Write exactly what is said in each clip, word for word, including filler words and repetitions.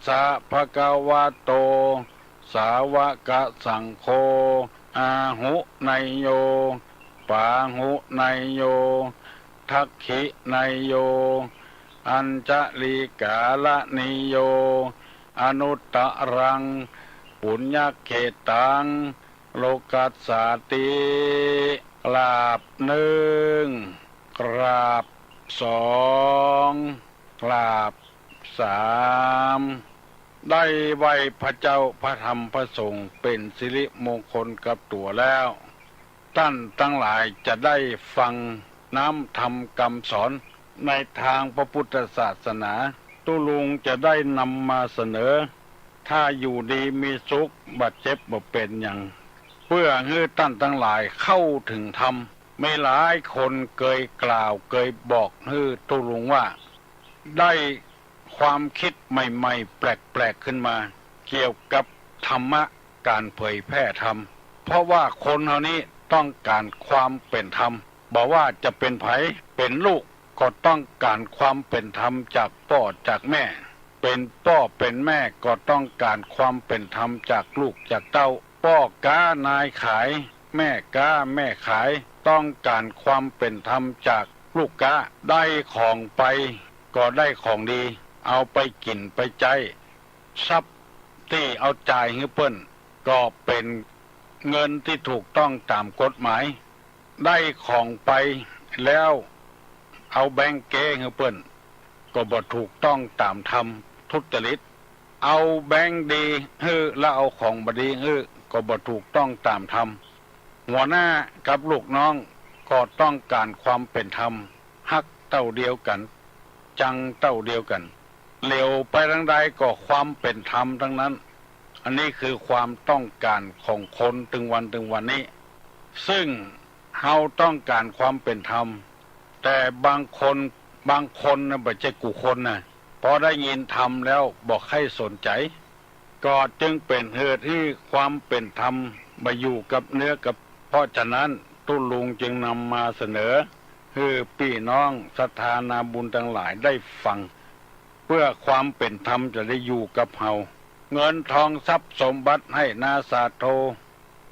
สะ ภะคะวะโต สาวะกะสังโฆ อาหุเนยโย ปาหุเนยโย ทักขิเนยโย อัญชลีกาละเนยโย อนุตตรัง ปุญญเขตตัง โลกัสสาติ กราบนึ่ง กราบสอง กราบสาม ได้ไหว้พระเจ้าพระธรรมพระสงฆ์เป๋นสิริมงคลกับตั๋วแล้ว ต้านตังหลายจะได้ฟังน้ำธรรมกำสอนในตางพระพุทธศาสนา ตุ๊ลุงจะได้นำมาเสนอ ถ้าอยู่ดีมีสุข บ่เจ็บบ่เป๋นหยัง เปื้อหื้อต้านตังหลายเข้าเถิงธรรม มีหลายคนเกยกล่าวเกยบอกหื้อตุ๊ลุงว่า ได้ความกึ๊ดใหม่ๆ แปลกๆ ขึ้นมา เกี่ยวกับธรรมะ ก๋านเผยแผ่ธรรม เพราะว่าคนเฮานี้ต้องก๋านความเป๋นธรรม บ่ว่าจะเป๋นใผ เป๋นลูกก็ต้องก๋านความเป๋นธรรมจากป้อจากแม่ เป๋นป้อเป๋นแม่ก็ต้องก๋านความเป๋นธรรมจากลูกจากเต้า ป้อก๊านายขาย แม่ก๊าแม่ขาย ต้องก๋านความเป๋นธรรมจากลูกก๊า ได้ของไปก็ได้ของดี เอาไปกิ๋นไปใจ๊ ทรัพย์ตี้เอาจ่ายหื้อเปิ้น ก็เป๋นเงินตี้ถูกต้องต๋ามกฎหมาย ได้ของไปแล้วเอาแบงก์เก๊หื้อเปิ้น ก็บ่ถูกต้องต๋ามธรรม ทุจริต เอาแบงก์ดีหื้อแล้วเอาของบ่ดีหื้อ ก็บ่ถูกต้องต๋ามธรรม หัวหน้ากับลูกน้องก็ต้องก๋านความเป๋นธรรม ฮักเต้าเดียวกั๋น จังเต้าเดียวกั๋น เหลียวไปตางใดก็ความเป๋นธรรมตังนั้น อันนี้คือความต้องก๋านของคนตึงวันตึงวันนี้ ซึ่งเฮาต้องก๋านความเป๋นธรรม แต่บางคน บางคนนะ บ่ใจ้กู้คนนะ พอได้ยินธรรมแล้วบ่ใค่สนใจ๋ ก็จึงเป๋นเหตุหื้อความเป๋นธรรมบ่อยู่กับเนื้อกับ เพราะฉะนั้นตุ๊ลุงจึงนำมาเสนอ หื้อปี้น้องศรัทธานาบุญตังหลายได้ฟัง เปื้อความเป๋นธรรมจะได้อยู่กับเฮา เงินทองทรัพย์สมบัติไฮ่นาสาโท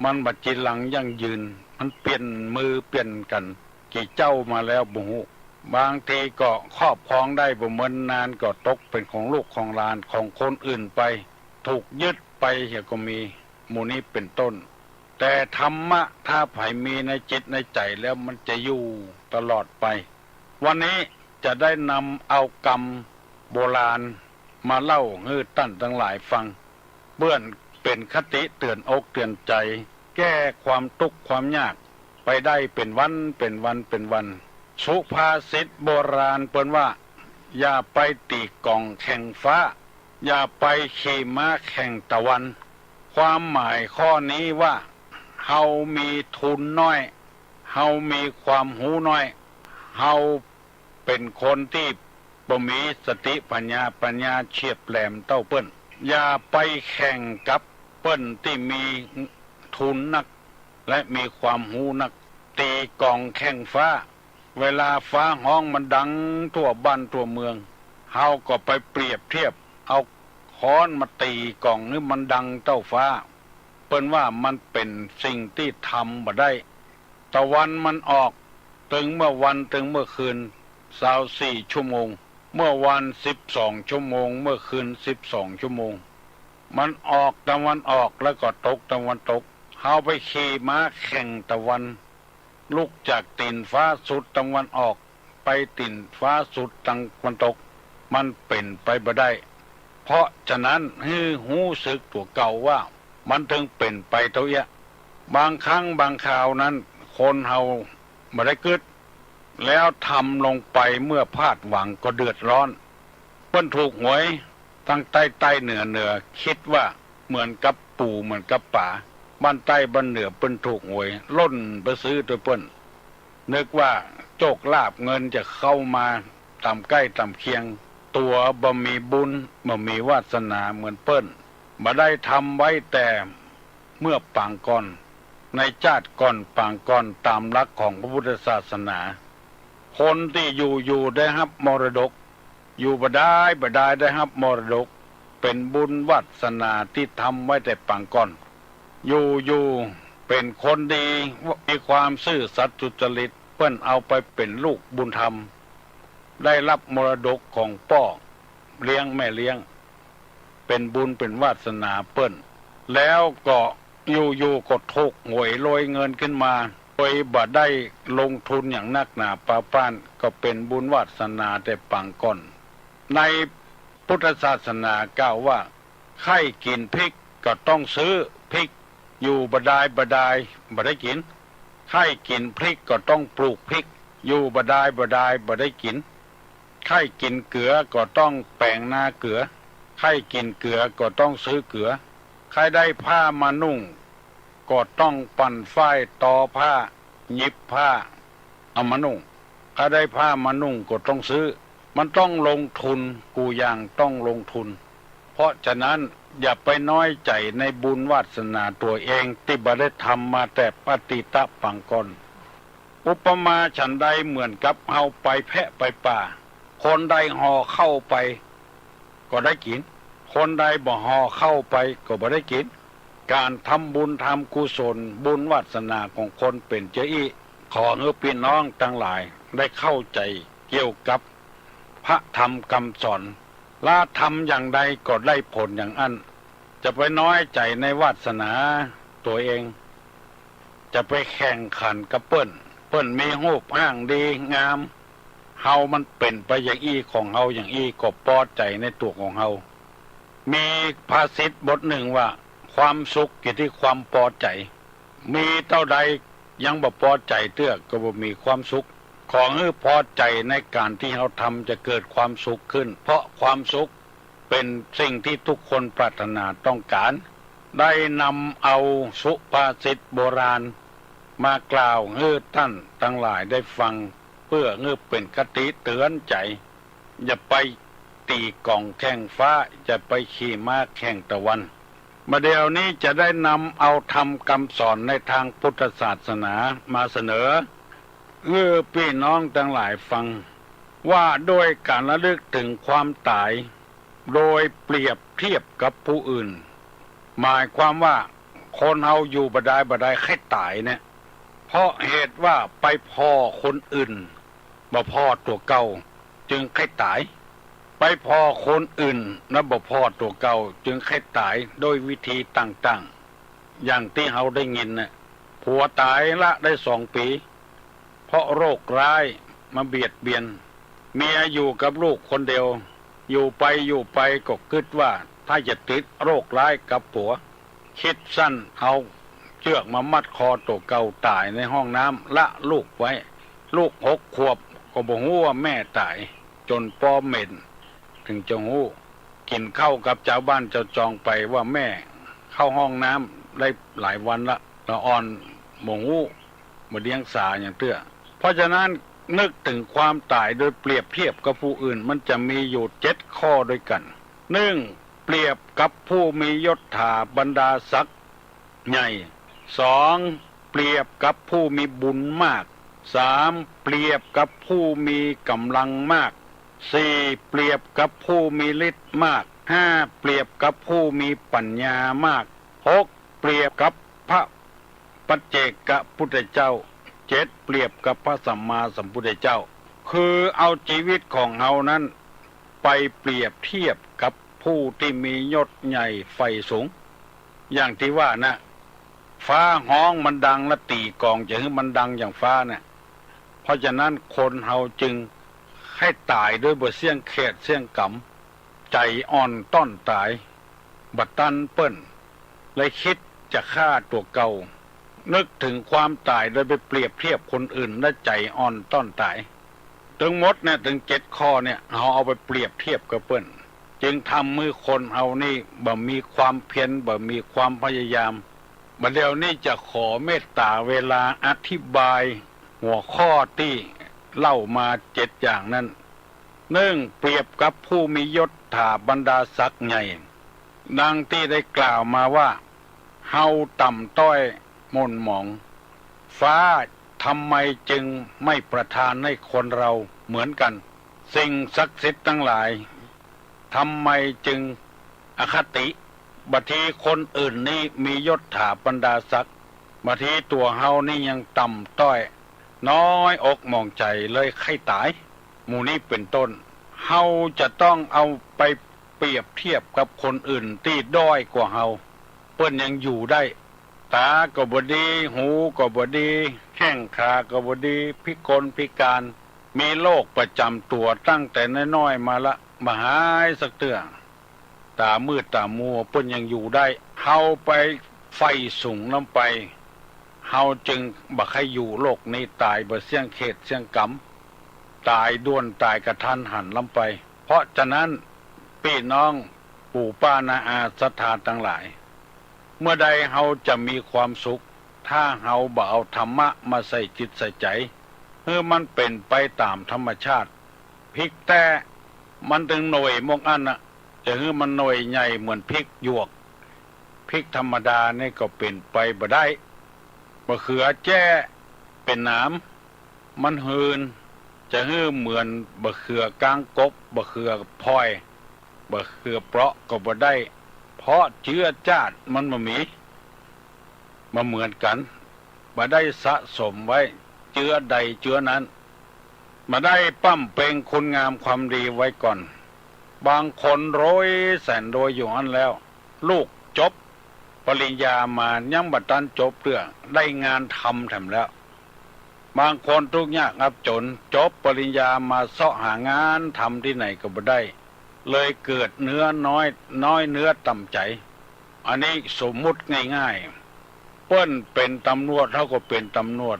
มันบ่จีรังยั่งยืน มันเปลี่ยนมือเปลี่ยนกั๋น กี่เจ้ามาแล้วบ่ฮู้ บางทีก็ครอบครองได้บ่เมินนานก็ตกเป๋นของลูกของหลานของคนอื่นไป ถูกยึดไปเหียก็มี หมู่นี้เป๋นต้น แต่ธรรมะถ้าใผมีในจิตในใจ๋แล้วมันจะอยู่ตลอดไป วันนี้จะได้นำเอากำโบราณมาเล่าหื้อต้านตังหลายฟัง เปื้อเป๋นคติเตื๋อนอกเตื๋อนใจ๋ แก้ความตุ๊กข์ความยากไปได้เป๋นวันเป๋นวันเป๋นวัน สุภาษิตโบราณเปิ้นว่า อย่าไปตี๋ก๋องแข่งฟ้า อย่าไปขี่ม้าแข่งตะวัน ความหมายข้อนี้ว่า เฮามีทุนน้อย เฮามีความฮู้น้อย เฮาเป๋นคนตี้บ่มีสติปัญญา ปัญญาเฉียบแหลมเต้าเปิ้น อย่าไปแข่งกับเปิ้นตี้มีทุนนัก และมีความฮู้นัก ตี๋ก๋องแข่งฟ้า เวลาฟ้าฮ้องมันดังทั่วบ้านทั่วเมือง เฮาก็ไปเปรียบเทียบ เอาค้อนมาตี๋ก๋องหื้อมันดังเต้าฟ้า เปิ้นว่ามันเป๋นสิ่งตี้ทำบ่ได้ ตะวันมันออก ตึงเมื่อวันตึงเมื่อคืน ซาวสี่ชั่วโมง เมื่อวันสิบสองชั่วโมง เมื่อคืนสิบสองชั่วโมง มันออกตะวันออกแล้วก็ตกตะวันตก เฮาไปขี่ม้าแข่งตะวัน ลุกจากตี๋นฟ้าสุดตะวันออก ไปตี๋นฟ้าสุดตะวันตก มันเป๋นไปบ่ได้ เพราะฉะนั้นหื้อฮู้สึกตั๋วเก่าว่า มันเถิงเป๋นไปเต้าเอี้ย บางครั้งบางคราวนั้น คนเฮาบ่ได้กึ๊ด แล้วทำลงไปเมื่อพลาดหวังก็เดือดร้อน เปิ้นถูกหวย ตังใต้ใต้เหนือเหนือ กึ๊ดว่าเหมือนกับปู๋เหมือนกับป๋า บ้านใต้บ้านเหนือเปิ้นถูกหวย ล่นไปซื้อตวยเปิ้น นึกว่าโจคลาภเงินจะเข้ามาต๋ามใก้ต๋ามเคียง ตั๋วบ่มีบุญ บ่มีวาสนาเหมือนเปิ้น บ่ได้ทำไว้แต่เมื่อปางก่อน ในจาติก่อนปางก่อน ต๋ามหลักของพระพุทธศาสนา คนตี้อยู่ๆ ได้ฮับมรดก อยู่บ่ดายบ่ดายได้ฮับมรดก ป๋นบุญวาสนาตี้ทำไว้แต่ปางก่อน อยู่ๆ เป๋นคนดี มีความซื่อสัตย์สุจริต เปิ้นเอาไปเป๋นลูกบุญธรรม ได้ฮับมรดกของป้อเลี้ยงแม่เลี้ยง เป๋นบุญเป๋นวาสนาเปิ้น แล้วก็อยู่ๆ ก็ถูกหวยรวยเงินขึ้นมา โดยบ่ได้ลงทุนหยังนักหนาปาป๊าน ก็เป๋นบุญวาสนาแต่ปางก่อน ในพุทธศาสนากล่าวว่า ใค่กิ๋นพริกก็ต้องซื้อพริก อยู่บ่ดายบ่ดายบ่ได้กิ๋น ใค่กิ๋นพริกก็ต้องปลูกพริก อยู่บ่ดายบ่ดายบ่ได้กิ๋น ใค่กิ๋นเกือก็ต้องแป๋งนาเกือ ใค่กิ๋นเกือก็ต้องซื้อเกือ ใค่ได้ผ้ามานุ่งก็ต้องปั่นฝ้ายตอผ้า หยิบผ้า เอามานุ่ง ใค่ได้ผ้ามานุ่งก็ต้องซื้อ มันต้องลงทุน กู้อย่างต้องลงทุน เพราะฉะนั้นอย่าไปน้อยใจ๋ในบุญวาสนาตั๋วเองตี้บ่ได้ทำมาแต่อดีตปางก่อน อุปมาฉันใดเหมือนกับเฮาไปแพะไปป่า คนใดห่อข้าวไปก็ได้กิ๋น คนใดบ่ห่อข้าวไปก็บ่ได้กิ๋น ก๋านทำบุญทำกุศล บุญวาสนาของคนเป๋นเจ้าอี้ ขอหื้อปี้น้องตังหลายได้เข้าใจ๋เกี่ยวกับพระธรรมกำสอน ละทำอย่างใดก็ได้ผลอย่างอั้น จะไปน้อยใจ๋ในวาสนาตั๋วเอง จะไปแข่งขันกับเปิ้น เปิ้นมีฮูปฮ่างดีงาม เฮามันเป๋นไปอย่างอี้ ของเฮาอย่างอี้ ก็ปอใจ๋ในตั๋วของเฮา มีภาษิตบทนึ่งว่า ความสุขอยู่ที่ความปอใจ๋ มีเต้าใดยังบ่ปอใจ๋เตื้อก็บ่มีความสุข ขอหื้อปอใจ๋ในก๋านตี้เฮาทำจะเกิดความสุขขึ้น เพราะความสุขเป๋นสิ่งที่ทุกคนปรารถนาต้องก๋าน ได้นำเอาสุภาษิตโบราณมากล่าวหื้อต้านตังหลายได้ฟัง เปื้อหื้อเป๋นคติเตื๋อนใจ๋ อย่าไปตี๋ก๋องแข่งฟ้า อย่าไปขี่ม้าแข่งตะวัน บ่าเดี่ยวนี้จะได้นำเอาธรรมกำสอนในตางพุทธศาสนามาเสนอหื้อปี้น้องตังหลายฟัง ว่าด้วยก๋านระลึกเถิงความต๋าย โดยเปรียบเทียบกับผู้อื่น หมายความว่าคนเฮาอยู่บ่ดายบ่ดายใค่ต๋ายเนี่ย เพราะเหตุว่าไปผ่อคนอื่น บ่ผ่อตั๋วเก่า จึงใค่ต๋าย ไปผ่อคนอื่นแล้วบ่ผ่อตั๋วเก่า จึงใค่ต๋ายโดยวิธีต่างๆ อย่างตี้เฮาได้ยินน่ะ ผัวต๋ายละได้สองปี๋ เพราะโรคร้ายมาเบียดเบียน เมียอยู่กับลูกคนเดียว อยู่ไปอยู่ไปก็กึ๊ดว่าถ้าจะติดโรคร้ายกับผัว กึ๊ดสั้นเอาเจื้อกมามัดคอตั๋วเก่าต๋ายในห้องน้ำ ละลูกไว้ ลูกหกขวบก็บ่ฮู้ว่าแม่ต๋าย จ๋นป้อเหม็นเถิงจะฮู้ กิ๋นข้าวกับจาวบ้านจาวจองไปว่าแม่เข้าห้องน้ำได้หลายวันละ ละอ่อนบ่ฮู้ บ่เดียงสาหยังเตื้อ เพราะฉะนั้นนึกเถิงความต๋ายโดยเปรียบเทียบกับผู้อื่น มันจะมีอยู่เจ็ดข้อด้วยกั๋น นึ่ง เปรียบกับผู้มียศถาบรรดาศักดิ์ใหญ่ สอง เปรียบกับผู้มีบุญมาก สาม เปรียบกับผู้มีก๋ำลังมาก สี่ เปรียบกับผู้มีฤทธิ์มาก ห้า เปรียบกับผู้มีปัญญามาก หก เปรียบกับพระปัจเจกพุทธเจ้า เจ็ด เปรียบกับพระสัมมาสัมพุทธเจ้า คือเอาจีวิตของเฮานั้นไปเปรียบเทียบกับผู้ตี้มียศใหญ่ใฝ่สูง อย่างตี้ว่านะ ฟ้าฮ้องมันดัง และตี๋ก๋องจะหื้อมันดังอย่างฟ้าเนี่ย เพราะฉะนั้นคนเฮาจึงใค่ต๋ายโดยบ่เสี้ยงเขตเสี้ยงก๋ำ ใจ๋อ่อนต้อนต๋าย บ่ตันเปิ้น เลยกึ๊ดจะฆ่าตั๋วเก่า นึกเถิงความต๋ายโดยไปเปรียบเทียบคนอื่น และใจ๋อ่อนต้อนต๋าย ตึงหมดเนี่ย ตึงเจ็ดข้อเนี่ย เฮาเอาไปเปรียบเทียบกับเปิ้น จึงทำหื้อคนเฮานี่บ่มีความเพียร บ่มีความพยายาม บ่าเดี่ยวนี้จะขอเมตต๋าเวลาอธิบายหัวข้อตี้เล่ามาเจ็ดอย่างนั้น นึ่ง เปรียบกับผู้มียศถาบรรดาศักดิ์ใหญ่ ดังตี้ได้กล่าวมาว่า เฮาต่ำต้อยหม่นหมอง ฟ้าทำไมจึงไม่ประทานให้คนเราเหมือนกั๋น สิ่งศักดิ์สิทธิ์ตังหลายทำไมจึง อคติ บางทีคนอื่นนี่มียศถาบรรดาศักดิ์ บางทีตั๋วเฮานี่ยังต่ำต้อย น้อยอกหมองใจ๋เลยใค่ต๋าย หมู่นี้เป๋นต้น เฮาจะต้องเอาไปเปรียบเทียบกับคนอื่นตี้ด้อยกว่าเฮา เปิ้นยังอยู่ได้ ต๋าก็บ่ดี หูก็บ่ดี แข้งขาก็บ่ดี พิกลพิก๋าน มีโรคประจ๋ำตั๋วตั้งแต่น้อยๆ มาละ บ่หายสักเตื้อ ต๋ามืดต๋ามัว เปิ้นยังอยู่ได้ เฮาไปใฝ่สูงล้ำไป เฮาจึงบ่ใค่อยู่โลกนี้ ต๋ายบ่เสี้ยงเขตเสี้ยงก๋ำ ต๋ายด่วนต๋ายกะทันหันล้ำไป เพราะฉะนั้น ปี้น้องปู่ป้าน้าอาศรัทธาตังหลาย เมื่อใดเฮาจะมีความสุข ถ้าเฮาบ่เอาธรรมะมาใส่จิตใส่ใจ๋ หื้อมันเป๋นไปต๋ามธรรมชาติ พริกแต๊มันตึงหน่วยมกอั้นน่ะ จะหื้อมันหน่วยใหญ่เหมือนพริกหยวก พริกธรรมดานี่ก็เป๋นไปบ่ได้ บ่าเขือแจ้เป๋นหนาม มันหืน จะหื้อเหมือนบ่าเขือก้างกบ บ่าเขือพลอย บ่าเขือเปราะก็บ่ได้ เพราะเจื๊อจ้าดมันบ่มี บ่เหมือนกั๋น บ่ได้สะสมไว้ เจื๊อใดเจื๊อนั้น บ่ได้บำเพ็งคุณงามความดีไว้ก่อน บางคนรวยแสนรวยอยู่อั้นแล้ว ลูกจบปริญญามายังบ่ตันจบเตื้อ ได้งานทำแถมแล้ว บางคนทุกข์ยากอับจ๋น จบปริญญามาเซาะหางานทำตี้ไหนก็บ่ได้ เลยเกิดเนื้อน้อย น้อยเนื้อต่ำใจ๋ อันนี้สมมุติง่ายๆ เปิ้นเป๋นตำรวจ เฮาก็เป๋นตำรวจ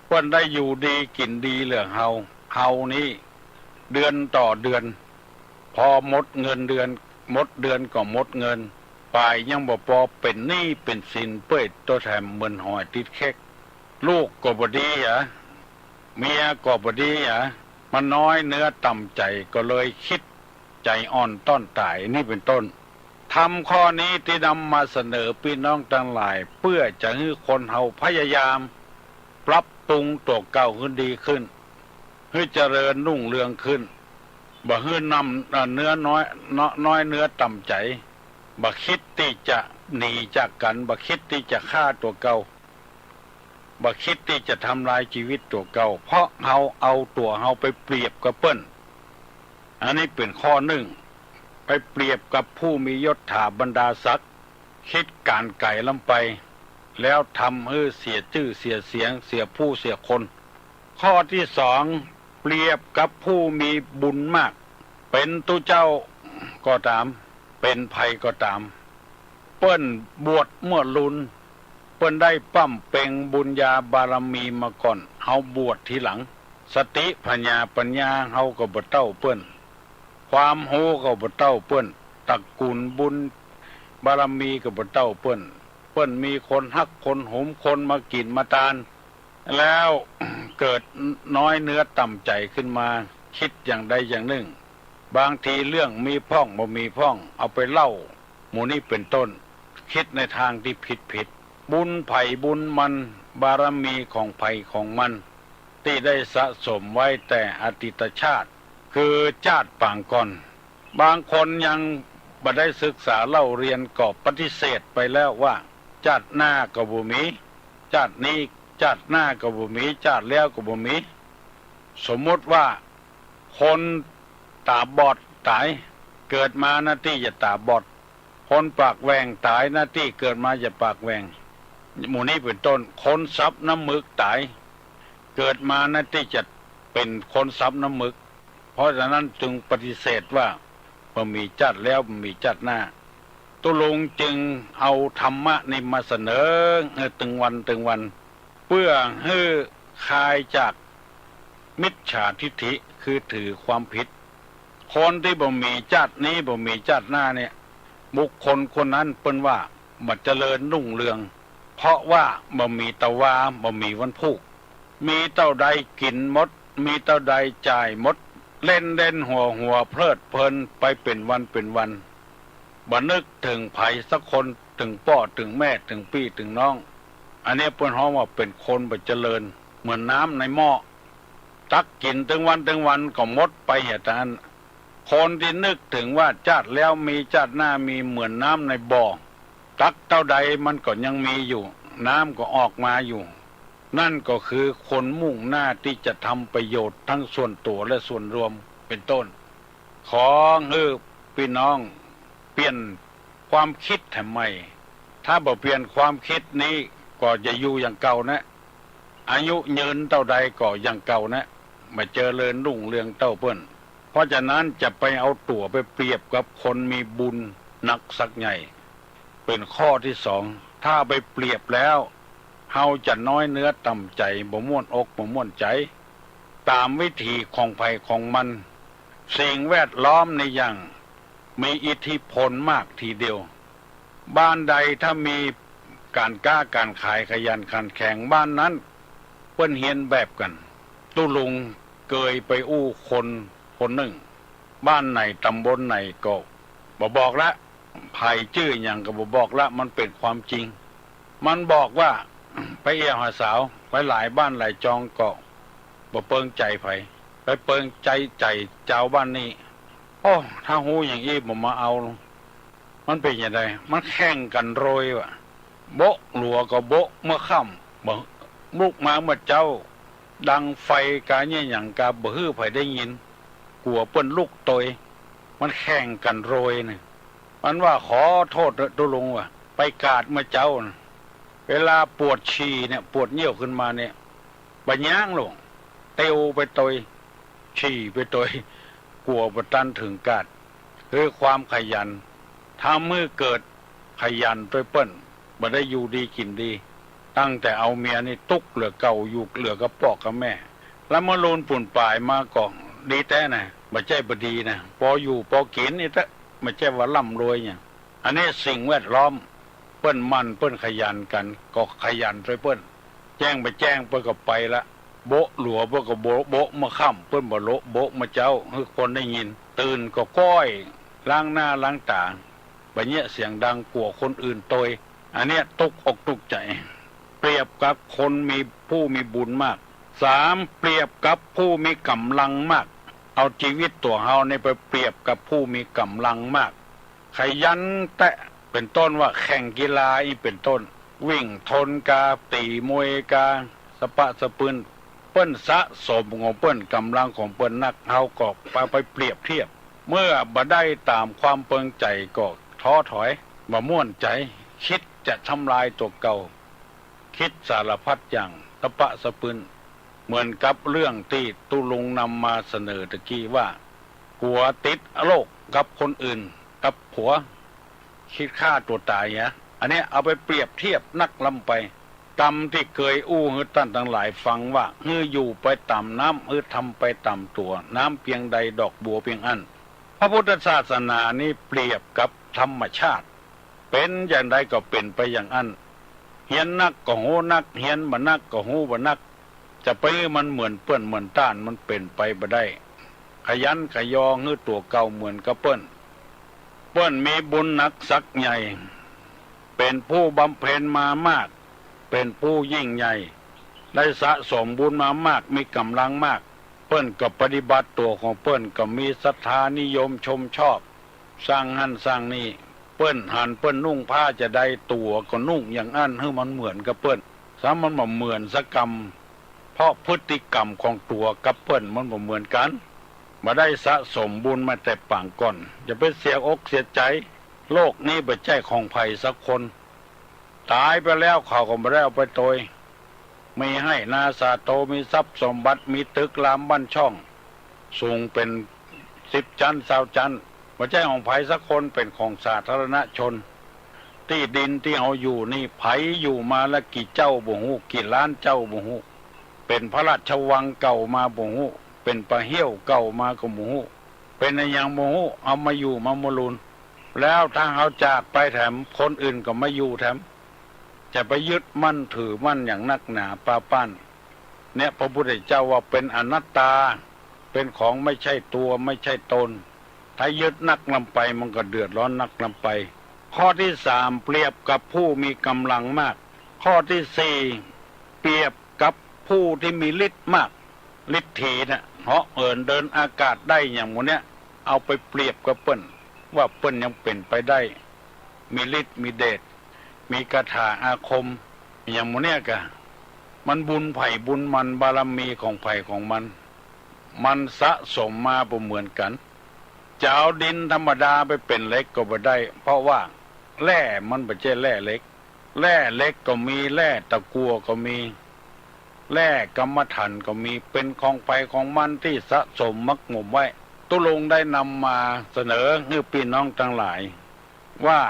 เปิ้นได้อยู่ดีกิ๋นดีเหลือเฮา เฮานี้เดือนต่อเดือน พอหมดเงินเดือน หมดเดือนก็หมดเงิน ป๋ายยังบ่ปอเป๋นหนี้เป๋นสินเป้ย ตั๋วแถมเหมือนหอยติดเข็ก ลูกก็บ่ดีอะ เมียก็บ่ดีอะ มันน้อยเนื้อต่ำใจ๋ ก็เลยคิดใจ๋อ่อนต้อนต๋าย นี่เป๋นต้น ธรรมข้อนี้ตี้นำมาเสนอปี้น้องตังหลาย เปื้อจะหื้อคนเฮาพยายามปรับปรุงตั๋วเก่าหื้อดีขึ้น หื้อเจริญรุ่งเรืองขึ้น บ่หื้อนำ เอ่อ เนื้อน้อย น้อยเนื้อต่ำใจ๋ บ่คิดตี้จะหนีจากกั๋น บ่คิดตี้จะฆ่าตั๋วเก่า บ่คิดตี้จะทำลายจีวิตตั๋วเก่า เพราะเฮาเอาตั๋วเฮาไปเปรียบกับเปิ้น อันนี้เป๋นข้อนึ่ง ไปเปรียบกับผู้มียศถาบรรดาศักดิ์ คิดก๋านไก๋ล้ำไป แล้วทำหื้อเสียจื้อเสียเสียง เสียผู้เสียคน ข้อตี้สอง เปรียบกับผู้มีบุญมาก เป๋นตุ๊เจ้าก็ต๋าม เป๋นใผก็ต๋าม เปิ้นบวชเมื่อลุน เปิ้นได้บำเพ็งบุญญาบารมีมาก่อน เฮาบวชทีหลัง สติผญาปัญญาเฮาก็บ่เต้าเปิ้น ความฮู้ก็บ่เต้าเปิ้น ตระกูลบุญบารมีก็บ่เต้าเปิ้น เปิ้นมีคนฮักคนหุม คนมากิ๋นมาตาน แล้วเกิดน้อยเนื้อต่ำใจ๋ขึ้นมา คิดอย่างใดอย่างนึ่ง บางทีเรื่องมีพ่องบ่มีพ่อง เอาไปเล่า หมู่นี้เป๋นต้น คิดในตางตี้ผิดๆ บุญใผบุญมัน บารมีของใผของมัน ตี้ได้สะสมไว้แต่อดีตชาติ คือจ้าดปางก่อน บางคนยังบ่ได้ศึกษาเล่าเรียนก็ปฏิเสธไปแล้วว่า จ้าดหน้าก็บ่มี จ้าดนี้ จ้าดหน้าก็บ่มี จ้าดแล้วก็บ่มี สมมุติว่า คนต๋าบอดต๋าย เกิดมาหน้าตี้จะต๋าบอด คนปากแหว่งต๋าย หน้าตี้เกิดมาจะปากแหว่ง หมู่นี้เป๋นต้น คนสับน้ำมึกต๋าย เกิดมาหน้าตี้จะเป๋นคนสับน้ำมึก เพราะฉะนั้นจึงปฏิเสธว่าบ่มีจ้าดแล้ว บ่มีจ้าดหน้า ตุ๊ลุงจึงเอาธรรมะนี้มาเสนอ เออ ตึงวันตึงวัน เปื้อหื้อคลายจากมิจฉาทิฏฐิ คือถือความผิด คนตี้บ่มีจ้าดนี้ บ่มีจ้าดหน้าเนี่ย บุคคลคนนั้นเปิ้นว่าบ่เจริญรุ่งเรือง เพราะว่าบ่มีตะวา บ่มีวันพูก มีเต้าใดกิ๋นหมด มีเต้าใดจ่ายหมด เล่นเล่นหัวหัวเพลิดเพลินไปเป๋นวันเป๋นวัน บ่นึกเถิงใผสักคน เถิงป้อเถิงแม่ เถิงปี้เถิงน้อง อันเนี้ยเปิ้นฮ้องว่าเป๋นคนบ่เจริญ เหมือนน้ำในหม้อ ตักกิ๋นตึงวันตึงวันก็หมดไปเหียเต้านั้น คนตี้นึกเถิงว่าจาติแล้วมีจาติหน้ามีเหมือนน้ำในบ่อ ตักเต้าใดมันก็ยังมีอยู่ น้ำก็ออกมาอยู่ นั่นก็คือคนมุ่งหน้าตี้จะทำประโยชน์ทั้งส่วนตั๋วและส่วนรวม เป๋นต้น ขอหื้อปี้น้องเปลี่ยนความกึ๊ดหื้อใหม่ ถ้าบ่เปลี่ยนความกึ๊ดนี้ก็จะอยู่อย่างเก่านะ อายุยืนเต้าใดก็อย่างเก่านะ บ่เจริญรุ่งเรืองเต้าเปิ้น เพราะฉะนั้นจะไปเอาตั๋วไปเปรียบกับคนมีบุญนักสักใหญ่ เป๋นข้อตี้สอง ถ้าไปเปรียบแล้ว เฮาจะน้อยเนื้อต่ำใจ๋ บ่ม่วนอกบ่ม่วนใจ๋ ต๋ามวิถีของใผของมัน สิ่งแวดล้อมในอย่างมีอิทธิพลมากทีเดียว บ้านใดถ้ามีก๋านก๊าก๋านขายขยันขันแข็ง บ้านนั้นเปิ้นเฮียนแบบกั๋น ตุ๊ลุงเกยไปอู้คนคนนึ่ง บ้านไหนต๋ำบลไหนก็บ่บอกละ ใผจื้อหยังก็บ่บอกละ มันเป๋นความจริง มันบอกว่า ไปเอี่ยวหาสาว ไปหลายบ้านหลายจองก็บ่เปิงใจ๋ใผ ไปเปิงใจ๋ใจ๋จาวบ้านนี้ โอ้ ถ้าฮู้อย่างอี้บ่มาเอา มันเป๋นจะใด มันแข่งกั๋นโรยว่ะ โบ๊ะหลัวก็โบ๊ะเมื่อค่ำ บ่ ลุกมาเมื่อเจ๊า ดังไฟกาเยียะหยังกาบ่หื้อใผได้ยิน กั๋วเปิ้นลุกตวย มันแข่งกั๋นโรยเนี่ย มันว่าขอโต้ษเต๊อะตุ๊ลุงว่ะ ไปกาดเมื่อเจ๊านะ เวลาปวดฉี่เนี่ย ปวดเยี่ยวขึ้นมาเนี่ย บ่ย้างลง เตียวไปตวย ฉี่ไปตวย กั๋วบ่ตันเถิงกาด คือความขยัน ทำหื้อเกิดขยันตวยเปิ้น บ่ได้อยู่ดีกิ๋นดี ตั้งแต่เอาเมียนี่ตุ๊กเหลือเก่า อยู่เหลือกับป้อกับแม่ แล้วเมื่อลูนปูนป๋ายมาก็ดีแต๊นะ บ่ใจ้บ่ดีนะ ปออยู่ปอกิ๋นนี่เต๊อะ บ่ใจ้ว่าร่ำรวยหยัง อันนี้สิ่งแวดล้อม เปิ้นหมั่นเปิ้นขยันกั๋น ก็ขยันตวยเปิ้น แจ้งบ่แจ้งเปิ้นก็ไปละ โบ๊ะหลัวเปิ้นก็โบ๊ะ โบ๊ะเมื่อค่ำ เปิ้นบ่โละ โบ๊ะเมื่อเจ๊า หื้อคนได้ยิน ตื่นก็ก้อย ล้างหน้าล้างต๋า บ่เยียะเสียงดังกั๋วคนอื่นตวย อันเนี้ยตุ๊กอกตุ๊กใจ๋ เปรียบกับคนมี ผู้มีบุญมาก สาม เปรียบกับผู้มีก๋ำลังมาก เอาจีวิตตั๋วเฮานี่ไปเปรียบกับผู้มีก๋ำลังมาก ขยันแต๊ เป๋นต้นว่าแข่งกีฬาอี้เป๋นต้น วิ่งทนกา ตี๋มวยกา สะปะสะปืน เปิ้นสะสมของเปิ้น ก๋ำลังของเปิ้นนัก เฮาก็ไป ไปเปรียบเทียบ เมื่อบ่ได้ต๋ามความเปิงใจ๋ก็ท้อถอย บ่ม่วนใจ๋ กึ๊ดจะทำลายตั๋วเก่า กึ๊ดสารพัดอย่าง สะปะสะปืน เหมือนกับเรื่องตี้ตุ๊ลุงนำมาเสนอตะกี้ว่า กั๋วติดโรคกับคนอื่น กับผัว กึ๊ดฆ่าตั๋วต๋ายเหีย อันเนี้ยเอาไปเปรียบเทียบนักล้ำไป กำตี้เกยอู้หื้อต้านตังหลายฟังว่า หื้ออยู่ไปต๋ามน้ำ หื้อทำไปต๋ามตั๋ว น้ำเปียงใดดอกบัวเปียงอั้น พระพุทธศาสนานี้เปรียบกับธรรมชาติ เป๋นอย่างใดก็เป๋นไปอย่างอั้น เฮียนนักก็ฮู้นัก เฮียนบ่นักก็ฮู้บ่นัก จะไปหื้อมันเหมือนเปิ้นเหมือนต้าน มันเป๋นไปบ่ได้ ขยันขยอหื้อตั๋วเก่าเหมือนกับเปิ้น เปิ้นมีบุญหนักสักใหญ่ เป๋นผู้บำเพ็ญมามาก เป๋นผู้ยิ่งใหญ่ ได้สะสมบุญมามาก มีก๋ำลังมาก เปิ้นก็ปฏิบัติตั๋วของเปิ้น ก็มีศรัทธานิยมชมชอบ สร้างหั้นสร้างนี่ เปิ้นหันเปิ้นนุ่งผ้าจะใด ตั๋วก็นุ่งอย่างอั้น หื้อมันเหมือนกับเปิ้น ซ้ำมันบ่เหมือนสักกำ เพราะพฤติกรรมของตั๋วกับเปิ้นมันบ่เหมือนกั๋น บ่ได้สะสมบุญมาแต่ปางก่อน อย่าไปเสียอกเสียใจ๋ โลกนี้บ่ใจ้ของใผสักคน ต๋ายไปแล้วเขาก็บ่ได้เอาไปตวย มีไฮ่นาสาโท มีทรัพย์สมบัติ มีตึกรามบ้านช่อง สูงเป๋นสิบจั๊น ซาวจั๊น บ่ใจ้ของใผสักคน เป๋นของสาธารณชน ตี้ดินตี้เฮาอยู่นี่ ใผอยู่มาละกี่เจ้าบ่ฮู้ กี่ล้านเจ้าบ่ฮู้ เป๋นพระราชวังเก่ามาบ่ฮู้ เป๋นป่าเฮี้ยวเก่ามาก็บ่ฮู้ เป๋นอะหยังบ่ฮู้ เอามาอยู่มามัวลูน แล้วถ้าเฮาจากไปแถม คนอื่นก็มาอยู่แถม จะไปยึดมั่นถือมั่นอย่างนักหนาปาป้าน เนี่ยพระพุทธเจ้าว่าเป๋นอนัตตา เป๋นของไม่ใช่ตัวไม่ใช่ตน ถ้ายึดนักล้ำไปมันก็เดือดร้อนนักล้ำไป ข้อตี้สาม เปรียบกับผู้มีก๋ำลังมาก ข้อตี้สี่ เปรียบกับผู้ตี้มีฤทธิ์มาก ฤทธีน่ะ เหาะเหินเดินอากาศได้อย่างหมู่เนี้ย เอาไปเปรียบกับเปิ้น ว่าเปิ้นยังเป๋นไปได้ มีฤทธิ์มีเดช มีคาถาอาคม อะหยังหมู่เนี้ยก่ะ มันบุญใผบุญมัน บารมีของใผของมัน มันสะสมมาบ่เหมือนกั๋น จะเอาดินธรรมดาไปเป๋นเหล็กก็บ่ได้ เพราะว่าแร่มันบ่ใจ้แร่เหล็ก แร่เหล็กก็มี แร่ตะกั่วก็มี แร่กรรมะถันก็มี เป๋นของใผของมันตี้สะสมหมักหมมไว้ ตุ๊ลุงได้นำมาเสนอหื้อปี้น้องตังหลาย ว่า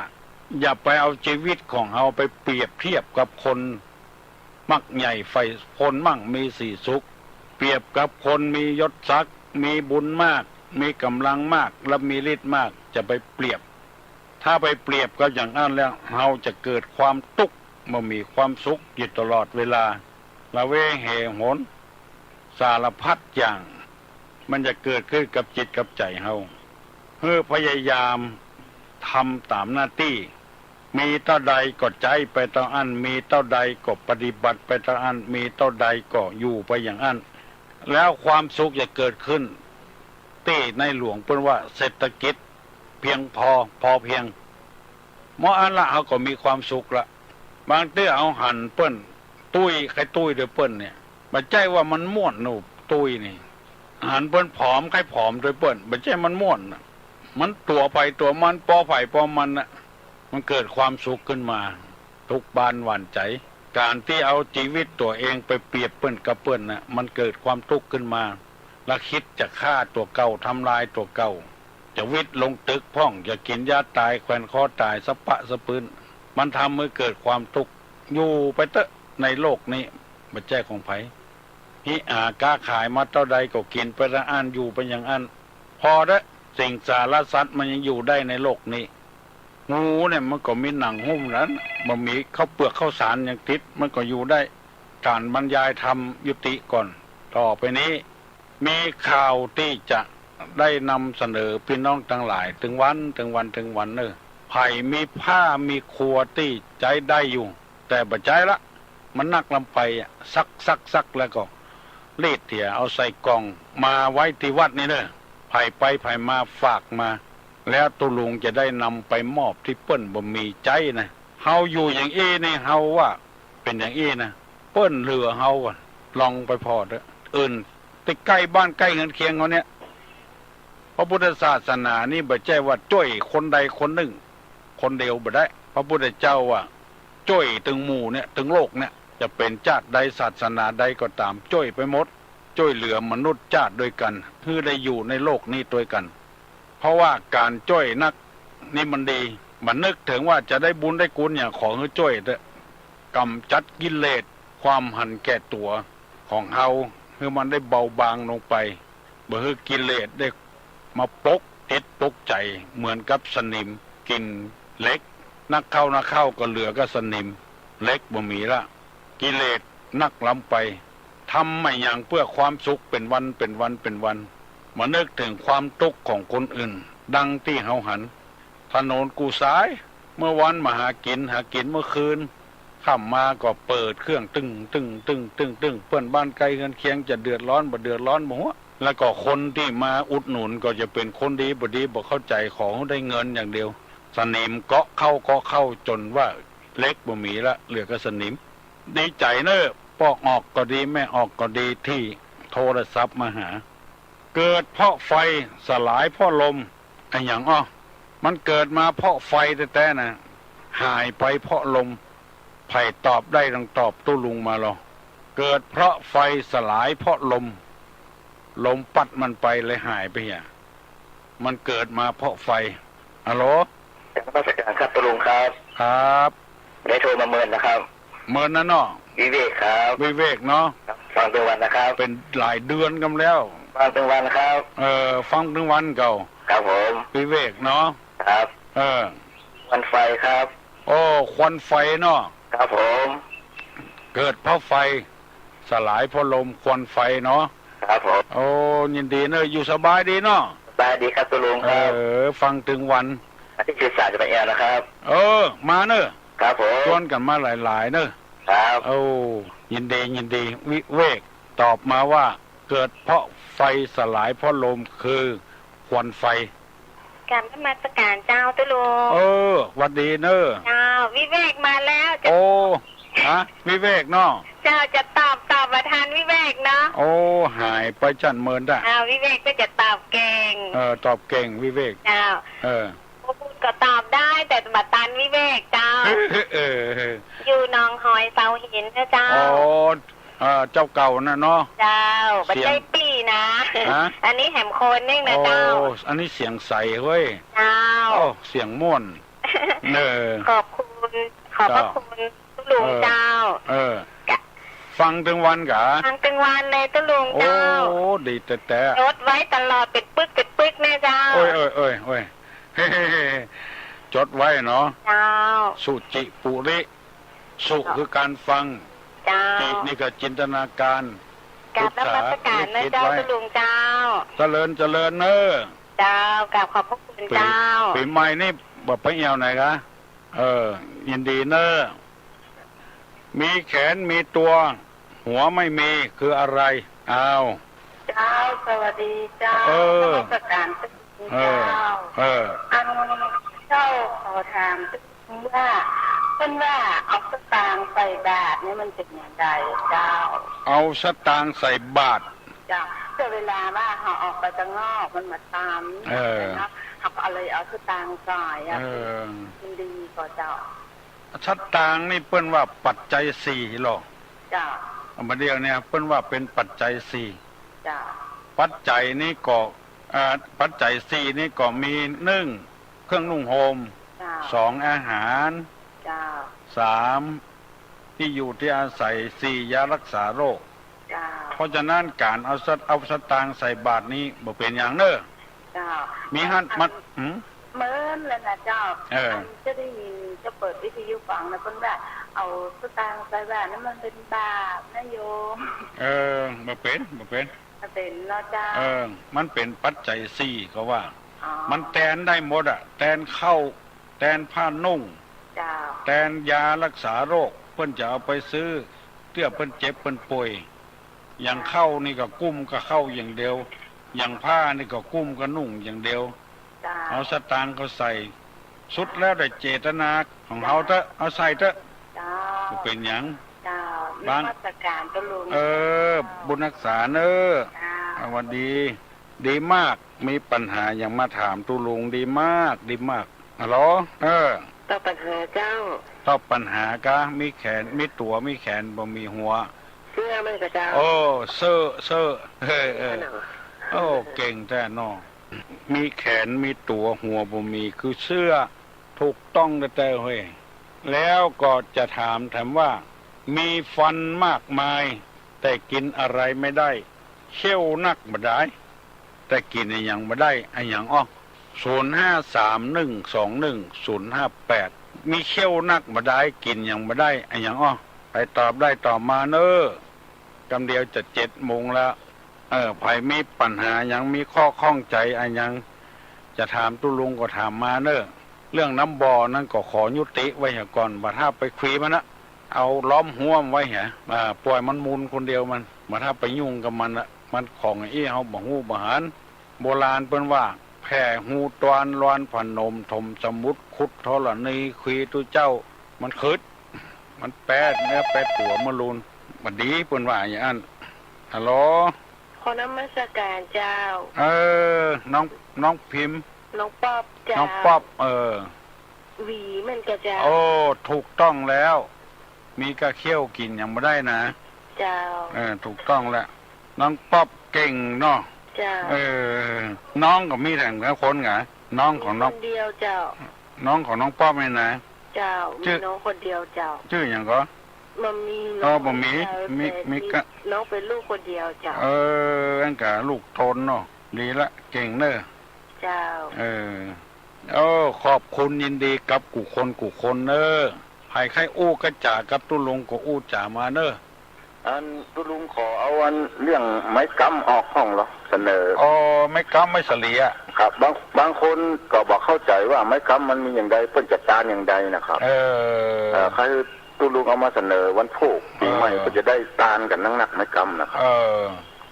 อย่าไปเอาจีวิตของเฮาไปเปรียบเทียบกับคนมักใหญ่ใฝ่ คนมั่งมีสีสุข เปรียบกับคนมียศศักดิ์ มีบุญมาก มีก๋ำลังมาก และมีฤทธิ์มาก จะไปเปรียบ ถ้าไปเปรียบกับอย่างอั้นแล้ว เฮาจะเกิดความตุ๊กข์ บ่มีความสุขอยู่ตลอดเวลา ละเวงเหตุผล สารพัดอย่าง มันจะเกิดขึ้นกับจิตกับใจ๋เฮา หื้อพยายามทำต๋ามหน้าตี้ มีเต้าใดก็ใจ๊ไปเต้าอั้น มีเต้าใดก็ปฏิบัติไปเต้าอั้น มีเต้าใดก็อยู่ไปอย่างอั้น แล้วความสุขจะเกิดขึ้น ตี้ในหลวงเปิ้นว่าเศรษฐกิจเพียงพอ พอเพียง เมื่ออั้นละเฮาก็มีความสุขละ บางเตื้อเฮาหันเปิ้น ตุ้ย ใค่ตุ้ยโดยเปิ้นเนี่ย บ่ใจ้ว่ามันม่วนหนูตุ้ยนี่ หันเปิ้นผอม ใค่ผอมโดยเปิ้น บ่ใจ้มันม่วนน่ะ มันตั๋วใผตั๋วมัน ปอใผปอมันน่ะ มันเกิดความสุขขึ้นมา ทุกข์บานหวั่นใจ๋ ก๋านตี้เอาจีวิตตั๋วเองไปเปรียบเปิ้นกับเปิ้นน่ะ มันเกิดความตุ๊กข์ขึ้นมา และกึ๊ดจะฆ่าตั๋วเก่า ทำลายตั๋วเก่า จะวิดลงตึกพ่อง จะกิ๋นยาต๋าย แขวนคอต๋าย สะปะสะปืน มันทำหื้อเกิดความตุ๊กข์ อยู่ไปเต๊อะในโลกนี้ บ่ใจ้ของใผ ฮิอาก๊าขายมาเต้าใดก็กิ๋นไปเต้าอั้น อยู่ไปอย่างอั้น พอเต๊อะ สิงสารสัตว์มันยังอยู่ได้ในโลกนี้ งูเนี่ยมันก็มีหนังหุ้มนั้น บ่มีข้าวเปลือกข้าวสารยังติด มันก็อยู่ได้ ก๋านบรรยายธรรมยุติก่อน ต่อไปนี้ มีข่าวตี้จะได้นำเสนอปี้น้องตังหลาย ตึงวัน ตึงวัน ตึงวันเน่อ ใผมีผ้ามีครัวตี้ใจ๊ได้อยู่ แต่บ่ใจ๊ละ มันนักล้ำไปอะ ซัก ซัก ซักแล้วก็รีดเหีย เอาใส่ก่องมาไว้ตี้วัดนี่เน่อ ใผไปใผมาฝากมา แล้วตุ๊ลุงจะได้นำไปมอบตี้เปิ้นบ่มีใจ๊นะ เฮาอยู่อย่างอี้นี่ เฮาว่าเป๋นอย่างอี้นะ เปิ้นเหลือเฮาอะ ลองไปผ่อเต๊อะ อื่นตี้ใก้บ้านใก้เฮือนเคียงเฮาเนี่ย พระพุทธศาสนานี่บ่ใจ้ว่าจ้วยคนใดคนนึ่ง คนเดียวบ่ได้ พระพุทธเจ้าว่าจ้วยตึงหมู่เนี่ย ตึงโลกเนี่ย จะเป๋นจาติใดศาสนาใดก็ต๋าม จ้วยไปหมด จ้วยเหลือมนุษย์จาติตวยกั๋น หื้อได้อยู่ในโลกนี้ตวยกั๋น เพราะว่าก๋านจ้วยนักนี่มันดี บ่นึกเถิงว่าจะได้บุญได้กุณอย่าง ขอหื้อจ้วยเต๊อะ ก๋ำจัดกิเลสความหันแก่ตั๋วของเฮา หื้อมันได้เบาบางลงไป บ่หื้อกิเลสได้มาปกจิตปกใจ๋ เหมือนกับสนิมกิ๋นเหล็ก นักเข้านักเข้าก็เหลือก้าสนิม เหล็กบ่มีละ กิเลสนักล้ำไป ทำไม่หยังเปื้อความสุขเป๋นวัน เป๋นวัน เป๋นวัน บ่นึกเถิงความตุ๊กข์ของคนอื่น ดังตี้เฮาหัน ถนนกู้สาย เมื่อวันมาหากิ๋น หากิ๋นเมื่อคืน ค่ำมาก็เปิดเครื่องตึ้งตึ้งตึ้งตึ้งตึ้ง เปื้อนบ้านใก้เฮือนเคียงจะเดือดร้อนบ่เดือดร้อนบ่ฮู้ แล้วก็คนตี้มาอุดหนุนก็จะเป๋นคนดีบ่ดีบ่เข้าใจ๋ ขอหื้อได้เงินอย่างเดียว สนิมเกาะเข้าเกาะเข้าจ๋นว่าเหล็กบ่มีละ เหลือก้าสนิม ดีใจ๋เน่อ ป้อออกก็ดี แม่ออกก็ดีตี้โทรศัพท์มาหา เกิดเพราะไฟสลายเพราะลม อะหยังอ้อ มันเกิดมาเพราะไฟแต๊ๆ นะ หายไปเพราะลม ใผตอบได้ต้องตอบตุ๊ลุงมาลอ เกิดเพราะไฟสลายเพราะลม ลมปั๊ดมันไปเลยหายไปเหีย มันเกิดมาเพราะไฟ ฮัลโหล นมัสก๋านครับตุ๊ลุงครับ ครับ ได้โทรมาเมินนะครับ เมินนะเนาะ วิเวกครับ วิเวกเนาะ ครับ ฟังตึงวันนะครับ เป๋นหลายเดือนกำแล้ว ฟังตึงวันครับ เออ ฟังตึงวันเก่า ครับผม วิเวกเนาะ ครับ เออ ควันไฟครับ โอ้ ควันไฟเนาะ ครับผม เกิดเพราะไฟ สลายเพราะลม ควันไฟเนาะ ครับผม โอ้ ยินดีเนอะ อยู่สบายดีเนาะ สบายดีครับตุ๊ลุงครับ เออ ฟังตึงวัน อาทิตย์ที่สามจะไปแอวนะครับ เออ มาเนอะ ครับผม จวนกั๋นมาหลายๆ เนอะ ครับ โอ้ ยินดี ยินดี วิเวกตอบมาว่า เกิดเพราะไฟสลายเพราะลม คือ ควันไฟ กราบนมัสการเจ้าตุ๊ลุง เออ หวัดดีเน่อ เจ้า วิเวกมาแล้ว จะ โอ้ ฮะ วิเวกเนาะ เจ้า จะตอบ ตอบบ่ทันวิเวกเนาะ โอ้ หายไปจั้นเมินตะ อ้าว วิเวกก็จะตอบเก่ง เออ ตอบเก่งวิเวก เจ้า เออ พูดก็ตอบได้ แต่บ่ตันวิเวกเจ้า เออ อยู่หนองหอยเสาหินนะเจ้า อ๋อ เอ่อ เจ้าเก่าน่ะเนาะ เจ้า บ่ใจ้ปี้นะ ฮะ อันนี้แหมคนนึ่งนะเจ้า โอ้ อันนี้เสียงใสเฮ้ย เจ้า โอ้ เสียงม่วน เออ ขอบคุณ ขอบพระคุณตุ๊ลุงเจ้า เออ ฟังตึงวันกา ฟังตึงวันเลยตุ๊ลุงเจ้า โอ้ ดีแต๊ๆ จดไว้ตลอด เป๋นปึก เป๋นปึกแน่เจ้า โอ้ย โอ้ย โอ้ย โอ้ย จดไว้เนาะ เจ้า สุจิปุริ สุคือการฟัง เจ้า จินี่ก็จินตนาการ กราบนมัสการนะเจ้า ศึกษา ตุ๊ลุงเจ้า เจริญ เจริญเน่อ เจ้า กราบขอบพระคุณเจ้า ปี๋ใหม่นี่บ่ไปเอี่ยวไหนกา เออ ยินดีเน่อ มีแขนมีตั๋ว หัวไม่มีคืออะไร อ้าว เจ้า สวัสดีเจ้า เออ นมัสการตุ๊ลุงเจ้า เออ เออ อันเจ้าขอถามตุ๊ลุงว่า เปิ้นว่าเอาสตางค์ใส่บาตรนี่มันเป๋นอย่างใดเจ้า เอาสตางค์ใส่บาตร เจ้า แต่เวลาว่าเฮาออกไปตังนอกมันบ่ตัน เออ เนาะ เฮาก็เลยเอาสตางค์ใส่อะ เออ มันดีก่อเจ้า สตางค์นี่เปิ้นว่าปัจจัยสี่หรอ เจ้า บ่าเดี่ยวเนี่ยเปิ้นว่าเป๋นปัจจัยสี่ เจ้า ปัจจัยนี่ก็ เอ่อ ปัจจัยสี่นี่ก็มี นึ่ง เครื่องนุ่งห่ม เจ้า สอง อาหาร เจ้า สาม ตี้อยู่ตี้อาศัย สี่ ยารักษาโรค เจ้า เพราะฉะนั้นก๋านเอาสต- เอาสตางค์ใส่บาตรนี้บ่เป๋นหยังเน่อ เจ้า มีหั้น อัน มัน หืม เมินแล้วนะเจ้า เออ อันจะได้ยิน จะเปิดวิทยุฟังนะ เปิ้นว่าเอาสตางค์ใส่บาตรนี่มันเป๋นบาปนะโยม เออ บ่เป๋น บ่เป๋น บ่เป๋นเนาะเจ้า เออ มันเป๋นปัจจัยสี่เขาว่า อ๋อ มันแตนได้หมดอะ แตนข้าว แตนผ้านุ่ง เจ้า แตนยารักษาโรค เปิ้นจะเอาไปซื้อ เตื้อเปิ้นเจ็บเปิ้นป่วย อย่างข้าวนี่ก็กุ้มกับข้าวอย่างเดียว อย่างผ้านี่ก็กุ้มกับนุ่งอย่างเดียว เจ้า เอาสตางค์เขาใส่ สุดแล้วแต่เจตนาของเฮาเต๊อะ เอาใส่เต๊อะ เจ้า บ่เป๋นหยัง เจ้า บาง นมัสการตุ๊ลุง เออ เจ้า บุญรักษาเน่อ เจ้า สวัสดี ดีมาก มีปัญหาหยังมาถามตุ๊ลุง ดีมาก ดีมาก ฮัลโหล เออ ตอบปัญหาเจ้า ตอบปัญหากา มีแขน มีตั๋ว มีแขน บ่มีหัว เสื้อมันกาเจ้า โอ้ เสื้อ เสื้อ เออ เออ เสื้อเนาะ โอ้ เก่งแต๊เนาะ มีแขน มีตั๋ว หัวบ่มี คือเสื้อ ถูกต้องแต๊ๆ เฮ้ย แล้วก็จะถามแถมว่า มีฟันมากมาย แต่กิ๋นอะไรไม่ได้ เขี้ยวนักบ่ดาย แต่กิ๋นอะหยังบ่ได้ อะหยังอ้อ ศูนย์ห้าสามหนึ่งสองหนึ่งศูนย์ห้าแปด มีเขี้ยวนักบ่ดาย กิ๋นหยังบ่ได้ อะหยังอ้อ ใผตอบได้ตอบมาเน่อ กำเดียวจะเจ็ดโมงแล้ว เออ ใผมีปัญหาหยัง มีข้อข้องใจ๋อะหยัง จะถามตุ๊ลุงก็ถามมาเน่อ เรื่องน้ำบ่อนั้นก็ขอยุติไว้เหียก่อน บ่าถ้าไปคุยมันนะ เอาล้อมฮวมไว้เหีย อ่า ป่อยมันมุนคนเดียวมัน บ่าถ้าไปยุ่งกับมันนะ มันของอี้เฮาบ่ฮู้บ่หัน โบราณเปิ้นว่า แผ่ฮูตวนลอนผนม ถมสมุทร ขุดธรณี คุยตุ๊เจ้า มันขึด มันแปดเนื้อแปดตั๋วมะลูน บ่ดี เปิ้นว่าอย่างอั้น ฮัลโหล ขอนมัสการเจ้า เออ น้อง น้องพิมพ์ น้องป๊อบเจ้า น้องป๊อบ เออ หวีมันกาเจ้า โอ้ ถูกต้องแล้ว มีกาเขี้ยวกิ๋นหยังบ่ได้นะ เจ้า เออ ถูกต้องแล้ว น้องป๊อบเก่งเนาะ เจ้า เออ น้องก็มีแต่ละคนไง น้องของน้อง มีคนเดียวเจ้า น้องของน้องป๊อบนี่นะ เจ้า จื้อ มีน้องคนเดียวเจ้า จื้อหยังก็ บ่มี อ๋อ น้อง บ่มี คนเดียว มี แต่ มี มีกะ น้องเป๋นลูกคนเดียวเจ้า เออ อั้นกะลูกโตนเนาะ ดีละ เก่งเน่อ เจ้า เออ โอ้ ขอบคุณยินดีกับกู้คนกู้คนเน่อ ใผใค่อู้กะจ๋ากับตุ๊ลุงก็อู้จ๋ามาเน่อ อันตุ๊ลุงขอเอาอันเรื่องไม้กำออกพ่องเหรอ เสนอ อ๋อ ไม้กำไม้สะเหลีย ครับ บาง บางคนก็บ่เข้าใจ๋ว่าไม้กำมันมีอย่างใด เปิ้นจะตานอย่างใดนะครับ เออ เอ่อ ใค่ตุ๊ลุงเอามาเสนอวันพูกปี๋ใหม่ เออ เปิ้นจะได้ตานกั๋นนักๆ ไม้กำนะครับ เออ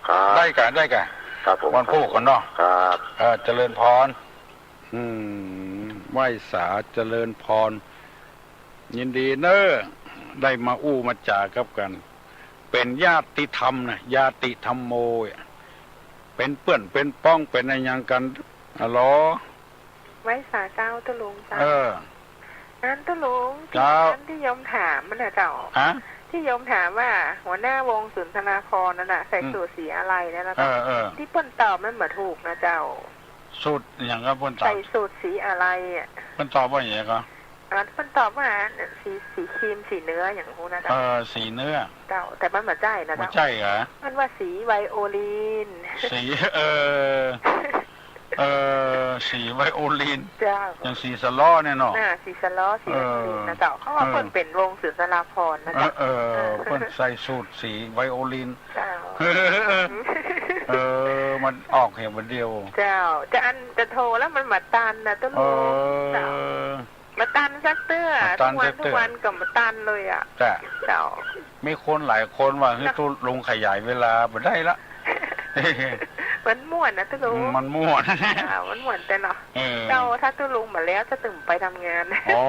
ครับ ได้กะ ได้กะ ครับผม วันพูดกันเนาะ ครับ เออ เจริญพร อืม ไหว้สา เจริญพร ยินดีเน้อ ได้มาอู้มาจ๋ากับกั๋น เป๋นญาติธรรมนะ ญาติธัมโม เป๋นเปื้อนเป๋นป้องเป๋นอะหยังกั๋น อะหลอ ไหว้สาเจ้า ตุ๊ลุงเจ้า เออ อันตุ๊ลุง เจ้า ตี้อันตี้โยมถามนั่นน่ะเจ้า ฮะ ตี้โยมถามว่าหัวหน้าวงสุนทราภรณ์นั่นน่ะ ใส่ อืม สูทสีอะไรนั่นน่ะเจ้า เออ เออ ตี้เปิ้นตอบมันบ่ถูกนะเจ้า สูทอะหยังก็เปิ้นตอบ ใส่สูทสีอะไรอะ เปิ้นตอบว่าอะหยังก็ อ่า เปิ้นตอบว่าสี สีครีม สีเนื้อ อะหยังฮู้นะเจ้า เออ สีเนื้อ เจ้า แต่มันบ่ใจ้นะเจ้า บ่ใจ้เหรอ มันว่าสีไวโอลิน สี เออ เออ สีไวโอลิน เจ้า อย่างสีสะล้อเนี่ยเนาะ น่ะ สีสะล้อ สีไวโอลินนะเจ้า เออ เขาว่า เออ เปิ้นเป๋นวงสุนทราภรณ์นะเจ้า เออ เออ เปิ้นใส่สูทสีไวโอลิน เจ้า เออ เออ มันออกเหตุผลเดียว เจ้า จะอันจะโทรแล้วมันบ่ตันนะตุ๊ลุง เออ เจ้า บ่ตันสักเตื้อ บ่ตันสักเตื้อ ทุกวัน ทุกวันก็บ่ตันเลยอะ จ้ะ เจ้า มีคนหลายคนว่า เฮ้ย ตุ๊ลุงขยายเวลาบ่ได้ละ มันม่วนนะตุ๊ลุง มันม่วน อ่า มันม่วนแต่เนาะ เออ เจ้า ถ้าตุ๊ลุงมาแล้วจะตื่นไปทำงาน โอ้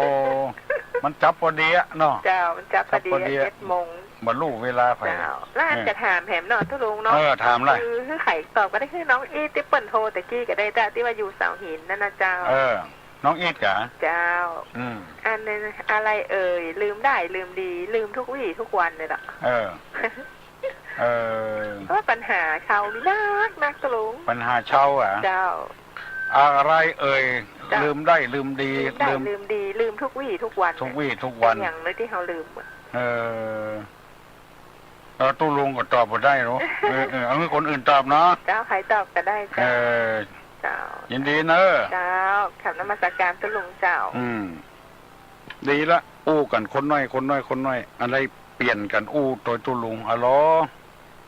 มันจับพอดีอะเนาะ เจ้า มันจับพอดี จับพอดีอะ เจ็ดโมง บ่ฮู้เวลาไผ เจ้า แล้วอัน เออ จะถามแหมเนาะตุ๊ลุงเนาะ เออ ถามเลย คือ คือใผตอบก็ได้ คือน้องอี้ตี้เปิ้นโทรตะกี้ก็ได้เจ้า ตี้ว่าอยู่เสาหินนั่นนะเจ้า เออ น้องอิดกะ เจ้า อืม อันนั้นอะไรเอ่ย ลืมได้ลืมดี ลืมทุกวี่ทุกวันเลยล่ะ เออ เออ เพราะว่าปัญหาเชามีนักนักตุ๊ลุง ปัญหาเชาอะ เจ้า อะไรเอ่ย เจ้า ลืมได้ลืมดี ลืมได้ ลืม ลืมดี ลืมทุกวี่ทุกวัน ทุกวี่ทุกวัน เป๋นอะหยังเลยตี้เฮาลืมอะ เออ เออ ตุ๊ลุงก็ตอบบ่ได้เนาะ เออ เออ เอาหื้อคนอื่นตอบเนาะ เจ้า ใผตอบก็ได้เจ้า เออ เจ้า ยินดีเน้อ เจ้า กราบนมัสการตุ๊ลุงเจ้า อืม ดีละ อู้กั๋นคนน้อย คนน้อย คนน้อย อันใดเปลี่ยนกั๋นอู้โตยตุ๊ลุง อะหลอ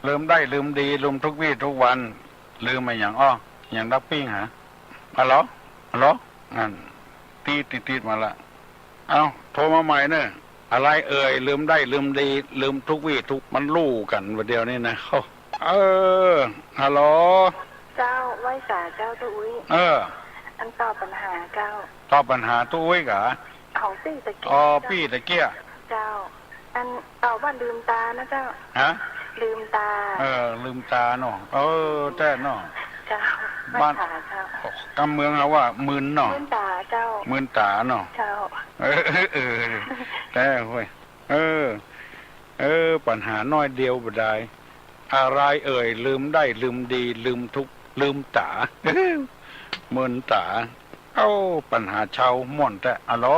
ลืมได้ลืมดี ลืมทุกวี่ทุกวัน ลืมอะหยัง อ้อ อะหยังดักปิ้งหา อะหลอ อะหลอ นั่น ตีด ตีด ตีดมาละ เอ้า โทรมาใหม่เนอะ อะไรเอ่ย ลืมได้ลืมดี ลืมทุกวี่ทุก มันลู่กั๋นบ่าเดี่ยวนี้นะ เออ ฮัลโหล เจ้า ไหว้สาเจ้าตุ๊อุ๊ย เออ อันตอบปัญหาเจ้า ตอบปัญหาตุ๊อุ๊ยกะ ของปี้ตะเกีย อ๋อ เจ้า ปี้ตะเกีย เจ้า อันตอบว่าลืมต๋านะเจ้า ฮะ ลืมต๋า เออ ลืมต๋าเนาะ เออ แต๊เนาะ เจ้า บ้าน ไหว้สาเจ้า กำเมืองเฮาว่ามึนเนาะ มึนต๋าเจ้า มึนต๋าเนาะ เจ้า เออ เออ เออ แต๊เว้ย เออ เออ ปัญหาน้อยเดียวบ่ดาย อะไรเอ่ย ลืมได้ลืมดี ลืมทุกข์ ลืมต๋า มึนต๋า เอ้า ปัญหาเชาม่วนแต๊ อะหลอ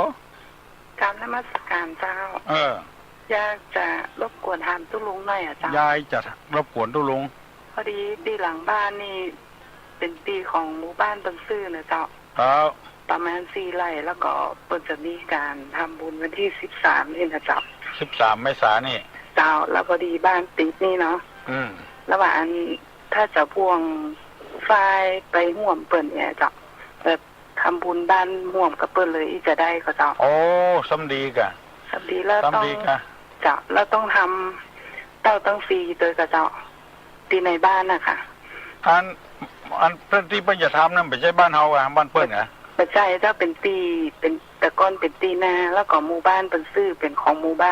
กราบนมัสการเจ้า เออ อยากจะรบกวนถามตุ๊ลุงหน่อยอะเจ้า ยายจะรบกวนตุ๊ลุง พอดีตี้หลังบ้านนี่เป๋นตี้ของหมู่บ้านเปิ้นซื้อนะเจ้า ครับ ประมาณสี่ไร่ แล้วก็เปิ้นจะมีก๋านทำบุญวันตี้สิบสามนี่นะเจ้า สิบสามเมษานี่ เจ้า แล้วพอดีบ้านติดนี่เนาะ อืม แล้วว่าอัน ถ้าจะพ่วงฝ้ายไปฮ่วมเปิ้นเนี่ยเจ้า แบบ ทำบุญบ้านฮ่วมกับเปิ้นเลย อี้จะได้ก่อเจ้า โอ้ ซ้ำดีก่ะ ซ้ำดี แล้วต้อง ซ้ำดีก่ะ เจ้า แล้วต้องทำเต้าตังสี่ตวยก่อเจ้า ตี้ในบ้านน่ะค่ะ อัน อันตี้เปิ้นจะทำนั้นบ่ใจ้บ้านเฮาอะ บ้านเปิ้นอะ บ่ใจ้เจ้า เป๋นตี้ เป๋น แต่ก่อนเป๋นตี้นา แล้วก็หมู่บ้านเปิ้นซื้อเป๋นของหมู่บ้าน